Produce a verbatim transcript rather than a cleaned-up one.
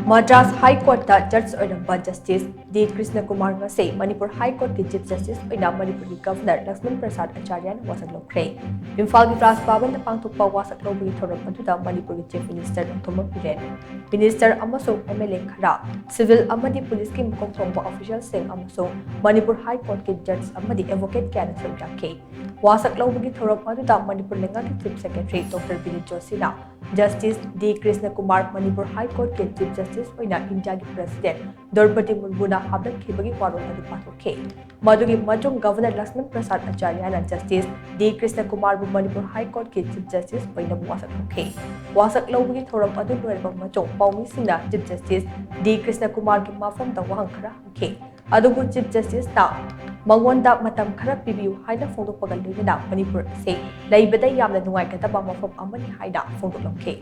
ꯃꯗ꯭ꯔꯥꯁ ꯍꯥꯏ ꯀꯣꯔꯠꯇ ꯖꯖ ꯑꯣꯏꯔꯝꯕ ꯖꯁꯇꯤꯁ ꯗꯤ ꯀ꯭ꯔꯤꯁꯅ ꯀꯨꯃꯥꯔ ꯉꯁꯤ ꯃꯅꯤꯄꯨꯔ ꯍꯥꯏ ꯀꯣꯔꯠꯀꯤ chief justice ꯑꯣꯏꯅ ꯃꯅꯤꯄꯨꯔꯒꯤ ꯒꯚꯔꯅꯔ ꯂꯛꯁꯃꯟ ꯄ꯭ꯔꯁꯥꯗ ꯑꯆꯥꯔꯌꯥꯅ ꯋꯥꯁꯛ ꯂꯧꯈ꯭ꯔꯦ꯫ ꯏꯝꯐꯥꯜꯒꯤ ꯔꯥꯖ ꯚꯕꯟꯗ ꯄꯥꯡꯊꯣꯛꯄ ꯋꯥꯁꯛ ꯂꯧꯕꯒꯤ ꯊꯧꯔꯝ ꯑꯗꯨꯗ ꯃꯅꯤꯄꯨꯔꯒꯤ chief minister Nongthombam Biren, minister ꯑꯃꯁꯨꯡ ꯑꯦꯝ ꯑꯦꯜ ꯑꯦ ꯈꯔ, ꯁꯤꯚꯤꯜ ꯑꯃꯗꯤ ꯄꯨꯂꯤꯁꯀꯤ ꯃꯀꯣꯛ ꯊꯣꯡꯕ ꯑꯣꯐꯤꯁꯤꯌꯦꯜꯁꯤꯡ ꯑꯃꯁꯨꯡ ꯃꯅꯤꯄꯨꯔ ꯍꯥꯏ ꯀꯣꯔꯠꯀꯤ ꯖꯖ ꯑꯃꯗꯤ ꯑꯦꯗꯚꯣꯀꯦꯠ ꯀꯌꯥꯅ ꯁꯔꯨꯛ ꯌꯥꯈꯤ꯫ ꯋꯥꯁꯛ ꯂꯧꯕꯒꯤ ꯊꯧꯔꯝ ꯑꯗꯨꯗ ꯃꯅꯤꯄꯨꯔ ꯂꯩꯉꯥꯛꯀꯤ ꯆꯤꯐ ꯁꯦꯀ꯭ꯔꯦꯇꯔꯤ ꯗꯣꯛꯇꯔ ꯕꯤꯅꯤꯠ ꯖꯣꯁꯤꯅ ꯖꯁꯇꯤꯁ ꯗꯤ ꯀ꯭ꯔꯤꯁꯅ ꯀꯨꯃꯥꯔ ꯃꯅꯤꯄꯨꯔ ꯍꯥꯏ ꯀꯣꯔꯠꯀꯤ ꯆꯤꯐ ꯖꯁꯇꯤꯁ ꯑꯣꯏꯅ ꯏꯟꯗꯤꯌꯥꯒꯤ ꯄ꯭ꯔꯦꯁꯤꯗꯦꯟꯠ ꯗ꯭ꯔꯧꯄꯗꯤ ꯃꯨꯔꯃꯨꯅ ꯍꯥꯞꯂꯛꯈꯤꯕꯒꯤ ꯋꯥꯔꯣꯜ ꯑꯗꯨ ꯄꯥꯊꯣꯛꯈꯤ꯫ ꯃꯗꯨꯒꯤ ꯃꯇꯨꯡ ꯒꯚꯔꯅꯔ ꯂꯛꯁꯃꯟ ꯄ꯭ꯔꯁꯥꯗ ꯑꯆꯥꯔꯌꯥꯅ ꯖꯁꯇꯤꯁ ꯗꯤ ꯀ꯭ꯔꯤꯁꯅ ꯀꯨꯃꯥꯔꯕꯨ ꯃꯅꯤꯄꯨꯔ ꯍꯥꯏ ꯀꯣꯔꯠꯀꯤ ꯆꯤꯐ ꯖꯁꯇꯤꯁ ꯑꯣꯏꯅ ꯋꯥꯁꯛ ꯂꯧꯈꯤ꯫ ꯋꯥꯁꯛ ꯂꯧꯕꯒꯤ ꯊꯧꯔꯝ ꯑꯗꯨ ꯂꯣꯏꯔꯕ ꯃꯇꯨꯡ ꯄꯥꯎꯃꯤꯁꯤꯡꯅ ꯆꯤꯐ ꯖꯁꯇꯤꯁ ꯗꯤ ꯀ꯭ꯔꯤꯁꯅ ꯀꯨꯃꯥꯔꯒꯤ ꯃꯐꯝꯗ ꯋꯥꯍꯪ ꯈꯔ ꯍꯪꯈꯤ꯫ ꯑꯗꯨꯕꯨ ꯆꯤꯐ ꯖꯁꯇꯤꯁꯅ ꯃꯉꯣꯟꯗ ꯃꯇꯝ ꯈꯔ ꯄꯤꯕꯤꯌꯨ ꯍꯥꯏꯅ ꯐꯣꯡꯗꯣꯛꯄꯒ ꯂꯣꯏꯅꯅ ꯃꯅꯤꯄꯨꯔ ꯑꯁꯤ ꯂꯩꯕꯗ ꯌꯥꯝꯅ ꯅꯨꯡꯉꯥꯏꯒꯗꯕ ꯃꯐꯝ ꯑꯃꯅꯤ ꯍꯥꯏꯅ ꯐꯣꯡꯗꯣꯛꯂꯝꯈꯤ꯫